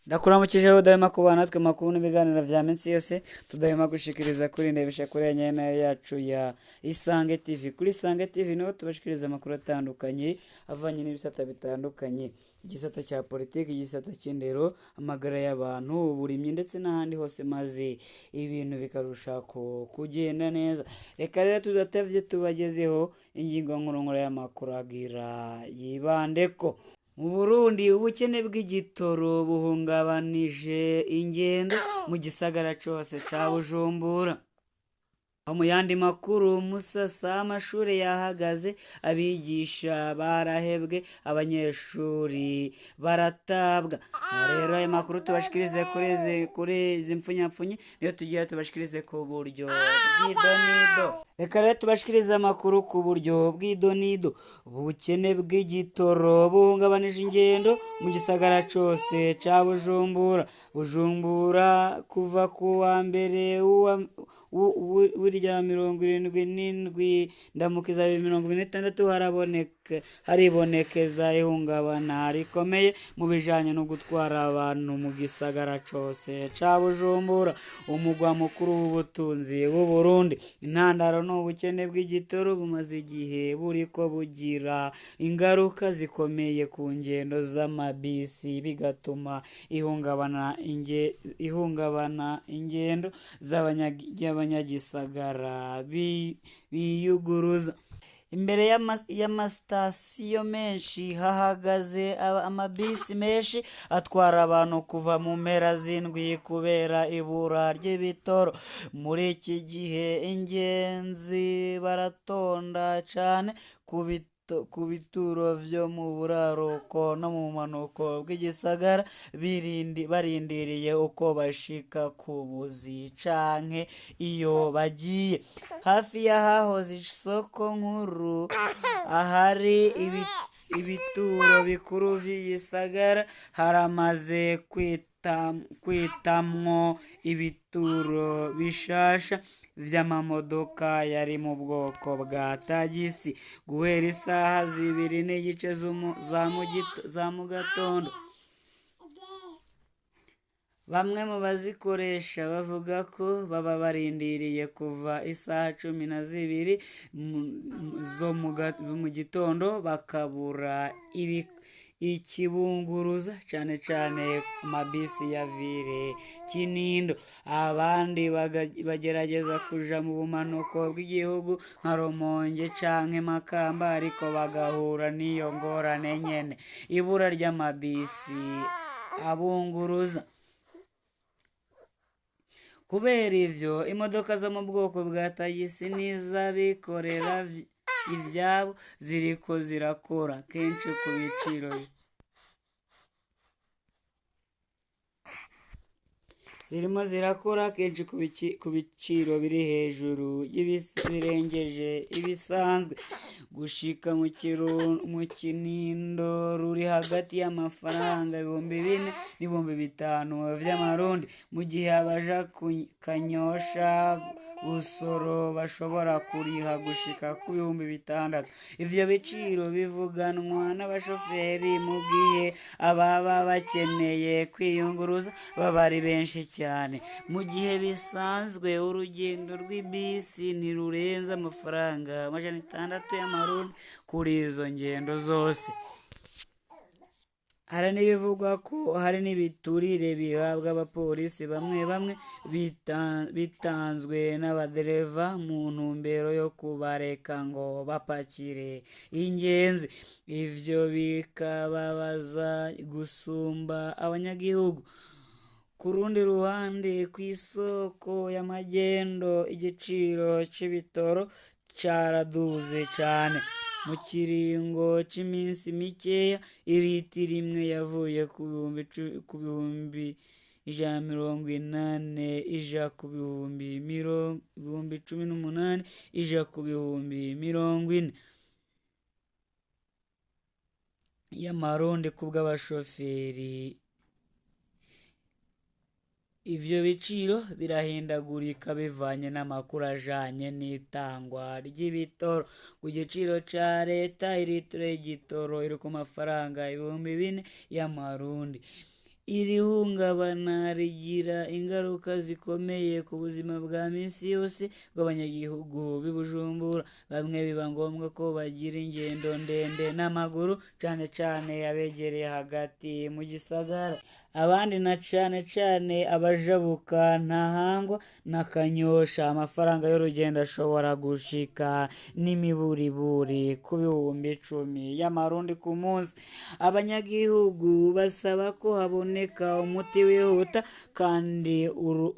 Ndakuramukije udahwema kubana natwe makuru n'ibiganiro vya minsi yose tudahwema gushikiriza kuri ndebesha kuri nyene yacu ya Isange TV. Kuri Isange TV niho tubashikiriza amakuru atandukanye avanye n'ibisata bitandukanye, igisata cya politiki, igisata cy'indero, amagara y'abantu, uburimyi ndetse n'ahandi hose, maze ibintu bikarusha kugenda neza. Reka rero tudatevye tubagezeho ingingo nkuru y'amakuru agira yibandeko. Mu Burundi ubukene bw'igitoro buhungabanije ingendo mu gisagara cose ca Bujumbura. Mu yandi makuru, Musasa amashure yahagaze, abigisha barahebwe, abanyeshuri baratabwa. Rero ayo makuru tubashikirize kuri izi mpfunyapfunyi niyo tugira tubashikirize ku buryo bw'idonido. Reka rero tubashikirize amakuru ku buryo bw'idonido. Ubukene bw'igitoro buhungabanije ingendo mu gisagara cose ca Bujumbura. Bujumbura kuva ku wa mbere w'irya 77 ndamukiza 2026 haribonekeza ihungabana rikomeye mu bijanye no gutwara abantu mu gisagara cose ca Bujumbura, umugwa mukuru w'ubutunzi w'u Burundi. Intandaro ni ubukene bw'igitoro bumaze igihe buriko bugira ingaruka zikomeye ku ngendo z'amabisi, bigatuma ihungabana ingendo z'abanyagisagara biyuguruza. Imbere y'amasitasiyo menshi hahagaze amabisi menshi atwara abantu kuva mu mpera z'indwi kubera ibura ry'ibitoro. Muri iki gihe ingenzi baratonda cane ku bituro vyo mu buraruko no mu bumanuko bw'igisagara, barindiriye uko bashika ku buzi canke iyo bagiye. Hafi y'ahahoze isoko nkuru, ahari ibituro bikuru vy'igisagara, haramaze kwitamwo ibituro bishasha vy'amamodoka yari mu bwoko bwa tagisi guhera isaha 2:30 za mugatondo. Bamwe mu bazikoresha bavuga ko baba barindiriye kuva isaha 12 zo mu gitondo bakabura ikibunguruza, cane cane amabisi ya ville Kinindo. Abandi bagerageza kuja mu bumanuko bw'igihugu nka Rumonge canke Makamba, ariko bagahura n'iyo ngorane nyene, ibura ry'amabisi abunguruza. Kubera ivyo, imodoka zo mu bwoko bwa tagisi n'iz'abikorera ivyabo ziriko zirakora kenshi ku biciro zirimo zirakora kenshi ku biciro biri hejuru birengeje ibisanzwe. Gushika mu Kinindo ruri hagati y'amafaranga 4000 n'ibihumbi 5000 vy'amarundi, mu gihe abaja Kanyosha, Busoro bashobora kuriha gushika ku 6000. Ivyo biciro bivuganwa n'abashoferi mu gihe ababa bakeneye kwiyunguruza baba ari benshi cyane. Mu gihe bisanzwe urugendo rw'ibisi ntirurenza amafaranga 600 y'amarundi kuri izo ngendo zose. Hari n'ibivugwa ko hari n'ibiturire bihabwa abapolisi bamwe bamwe bitanzwe n'abadereva mu ntumbero yo kubareka ngo bapakire ingenzi, ivyo bikababaza gusumba abanyagihugu. Ku rundi ruhande, kw'isoko y'amagendo igiciro c'ibitoro caraduze cane. Mu kiringo c'iminsi mikeya, iritiro imwe yavuye ku 180,000 ija ku 18,000 ija ku 40,000 y'amarundi kubw'abashoferi. Ivyo biciro birahindagurika bivanye n'amakuru ajanye n'itangwa ry'ibitoro. Ku giciro ca leta, iritiro y'igitoro iri ku mafaranga 4000 y'amarundi. Iri hungabana rigira ingaruka zikomeye ku buzima bwa minsi yose bw'abanyagihugu b'i Bujumbura. Bamwe biba ngombwa ko bagira ingendo ndende n'amaguru, cane cane abegereye hagati mu gisagara. Abandi na cane cane abajabuka Ntahangwa na Kanyosha, amafaranga y'urugendo ashobora gushika n'imiburiburi ku 10,000 y'amarundi ku munsi. Abanyagihugu basaba ko haboneka umuti wihuta kandi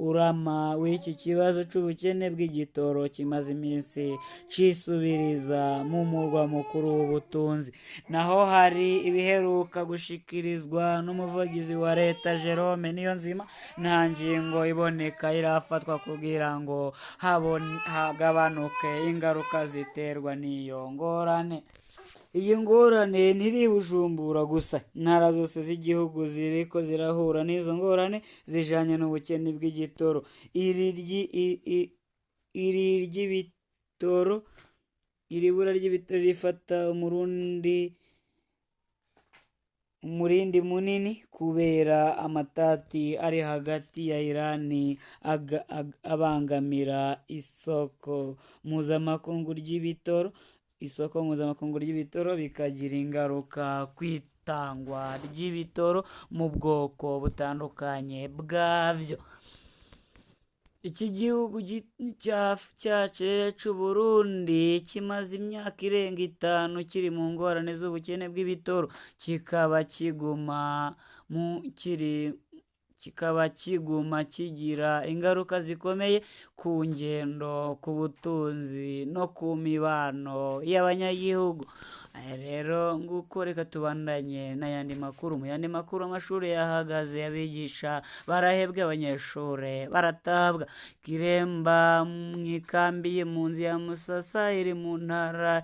urama w'iki kibazo c'ubukene bw'igitoro kimaze iminsi cisubiriza mu murwa mukuru w'ubutunzi. Naho hari ibiheruka gushikirizwa n'umuvugizi wa leta Jerome Niyonzima, nta ngingo iboneka irafatwa kugira ngo hagabanuke ingaruka ziterwa n'iyo ngorane. Iyi ngorane ntiri i Bujumbura gusa, intara zose z'igihugu ziriko zirahura n'izo ngorane zijanye n'ubukene bw'igitoro. Iri bura ry'ibitoro rifata umurindi munini kubera amatati ari hagati ya Irani abangamira isoko mpuzamakungu ry'ibitoro, isoko mpuzamakungu ry'ibitoro bikagira ingaruka kw'itangwa ry'ibitoro mu bwoko butandukanye bwavyo. Iki gihugu cacu rero c'Uburundi kimaze imyaka irenga 5 kiri mu ngorane z'ubukene bw'ibitoro, kikaba kiguma kigira ingaruka zikomeye ku ngendo, ku butunzi no ku mibano y'abanyagihugu. Rero nguko, reka tubandanye n'ayandi makuru. Mu yandi makuru, amashure yahagaze, abigisha barahebwe, abanyeshure baratabwa. Kiremba mw'ikambi y'impunzi ya Musasa iri mu ntara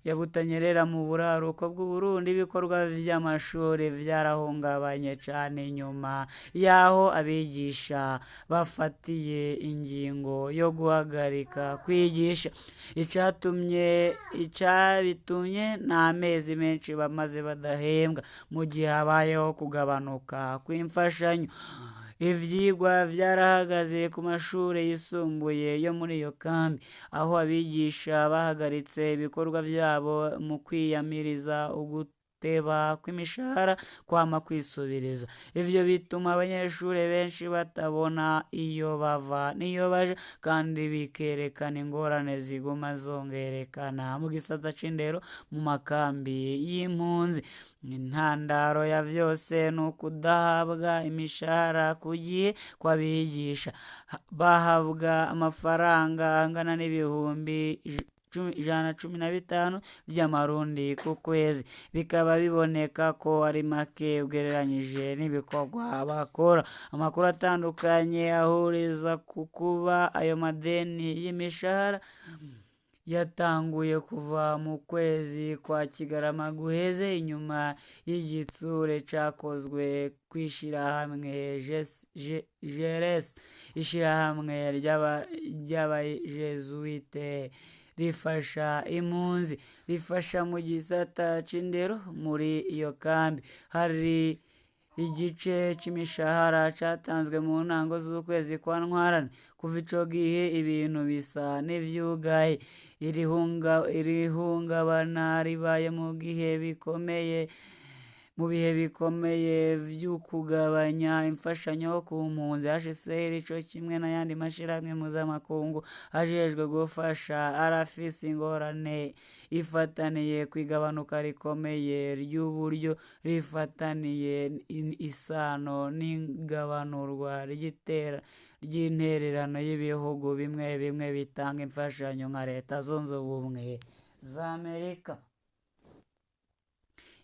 ya Butanyerera mu buraruko bw'Uburundi, ibikorwa vy'amashure vyarahungabanye cane inyuma y'aho abigisha bafatiye ingingo yo guhagarika kwigisha. Icabitumye n'amezi menshi bamaze badahembwa, mu gihe habayeho kugabanuka kw'imfashanyo. Ivyigwa vyarahagaze ku mashure yisumbuye yo muri iyo kambi, aho abigisha bahagaritse ibikorwa vyabo mu kwiyamiriza uguteba kw'imishahara kwama kwisubiriza. Ivyo bituma abanyeshure benshi batabona iyo bava n'iyo baja, kandi bikerekana ingorane ziguma zongerekana mu gisata c'indero mu makambi y'impunzi. Intandaro ya vyose ni ukudahabwa imishahara ku gihe kw'abigisha. Bahabwa amafaranga angana n'ibihumbi 115 vy'amarundi ku kwezi, bikaba biboneka ko ari make ugereranyije n'ibikorwa bakora. Amakuru atandukanye ahuriza ku kuba ayo madeni y'imishahara yatanguye kuva mu kwezi kwa Kigarama guheze, inyuma y'igitsure cakozwe kw'ishirahamwe JERES, ishirahamwe ry'abajezuwite rifasha impunzi, rifasha mu gisata c'indero muri iyo kambi. Hari igice c'imishahara catanzwe mu ntango z'ukwezi kwa Ntwarante. Kuva ico gihe ibintu bisa n'ivyugaye. Iri hungabana ribaye mu bihe bikomeye vy'ukugabanya imfashanyo ku mpunzi. HCR co kimwe n'ayandi mashirahamwe mpuzamakungu ajejwe gufasha arafise ingorane ifataniye kw'igabanuka rikomeye ry'uburyo rifataniye isano n'igabanurwa ry'intererano y'ibihugu bimwe bimwe bitanga imfashanyo nka Leta Zunze Ubumwe za Amerika.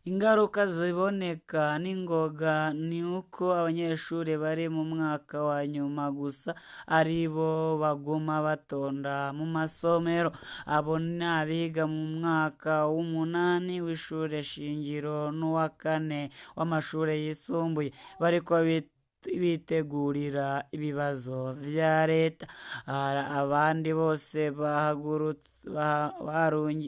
Ingaruka ziboneka n'ingoga ni uko abanyeshure bari mu mwaka wa nyuma gusa aribo baguma batonda mu masomero. Abo ni abiga mu mwaka w'umunani w'ishure shingiro n'uwa kane w'amashure yisumbuye, bariko bitegurira ibibazo vya leta. Abandi bose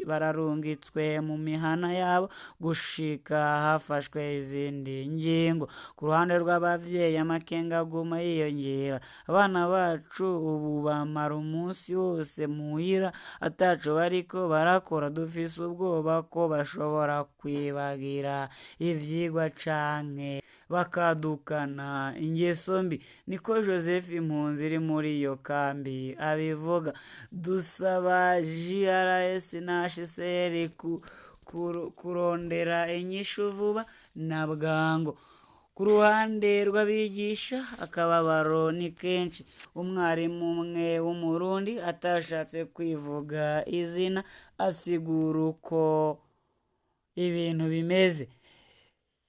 bararungitswe mu mihana yabo gushika hafashwe izindi ngingo. Ku ruhande rw'abavyeyi, amakenga aguma yiyongera. Abana bacu ubu bamara umunsi wose muhira ataco bariko barakora, dufise ubwoba ko bashobora kwibagira ivyigwa canke bakadukana ingeso mbi, niko Joseph impunzi iri muri iyo kambi abivuga. Dusaba JRS na HCR kurondera inyishu vuba na bwango. Ku ruhande rw'abigisha, akababaro ni kenshi. Umwarimu umwe w'Umurundi atashatse kwivuga izina asigura uko ibintu bimeze.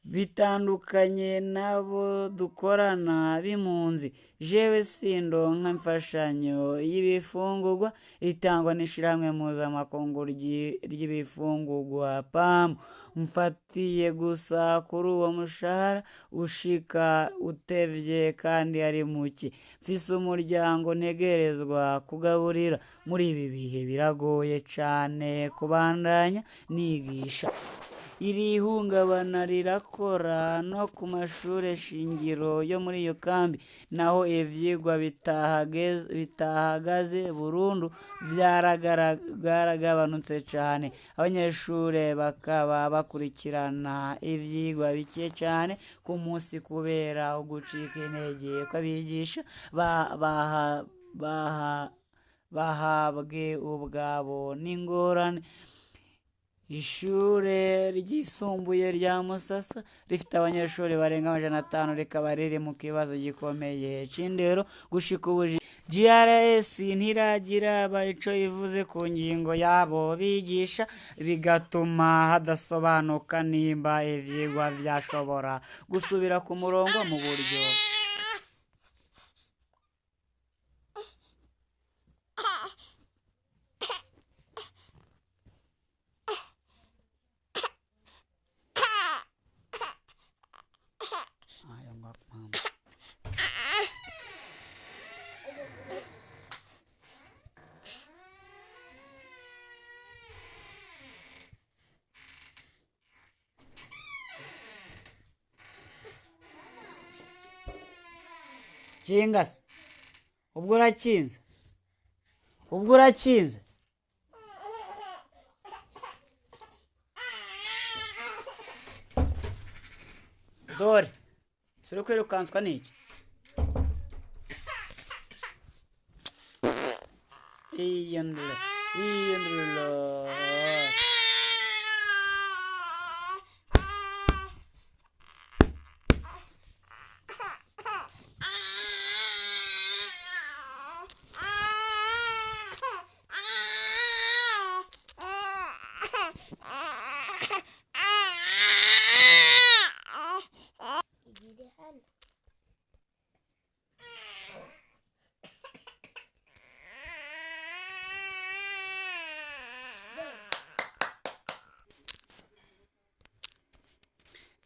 Bitandukanye n'abo dukorana b'impunzi, jewe sindonka imfashanyo y'ibifungurwa itangwa n'ishirahamwe mpuzamakungu ry'ibifungurwa PAM. Mfatiye gusa kuri uwo mushahara ushika utevye kandi ari muke. Mfise umuryango ntegerezwa kugaburira. Muri ibi bihe biragoye cane kubandanya nigisha. Iri hungabana rirakora no ku mashure shingiro yo muri iyo kambi, naho ivyigwa bitahagaze burundu vyaragabanutse cane. Abanyeshure bakaba bakurikirana ivyigwa bike cane ku musi kubera ugucika intege kw'abigisha bahabwe ubwabo n'ingorane. Ishure ryisumbuye rya Musasa rifite abanyeshuri barenga 500, rikaba riri mu kibazo gikomeye c'indero gushika ubu. GRS ntiragira ico ivuze ku ngingo y'abo bigisha, bigatuma hadasobanuka nimba ivyigwa vyashobora gusubira ku murongo mu buryo. Kinga se, ubwo urakinze, ubwo urakinze. Dore suri kwirukanswa n'iki? Iyo nduro, iyo nduro.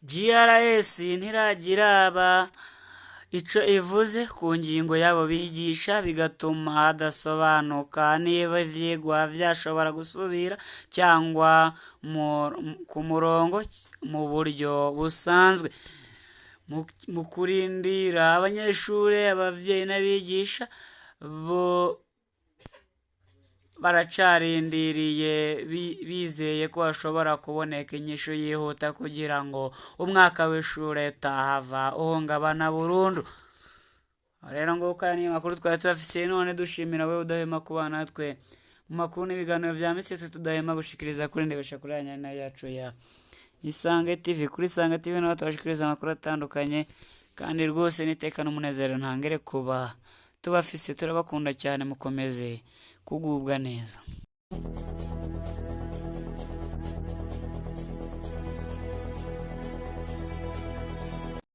GRS ntiragira ico ivuze ku ngingo y'abo bigisha, bigatuma hadasobanuka niba ivyigwa vyashobora gusubira cyangwa ku murongo mu buryo busanzwe. Mu kurindira, abanyeshure, abavyeyi n'abigisha bo baracarindiriye bizeye ko hashobora kuboneka inyishu yihuta kugira ngo umwaka w'ishure utahava uhungabana burundu. Rero nguko aya niyo makuru twari tubafitiye none, dushimira wewe udahwema kubana natwe mu makuru n'ibiganiro vya misi yose tudahwema gushikiriza kuri ndebesha kuri aya yacu ya Isange TV. Kuri Isange TV naho tubashikiriza amakuru atandukanye, kandi rwose n'iteka n'umunezero ntangere kuba tubafise. Turabakunda cyane, mukomeze kugubwa neza.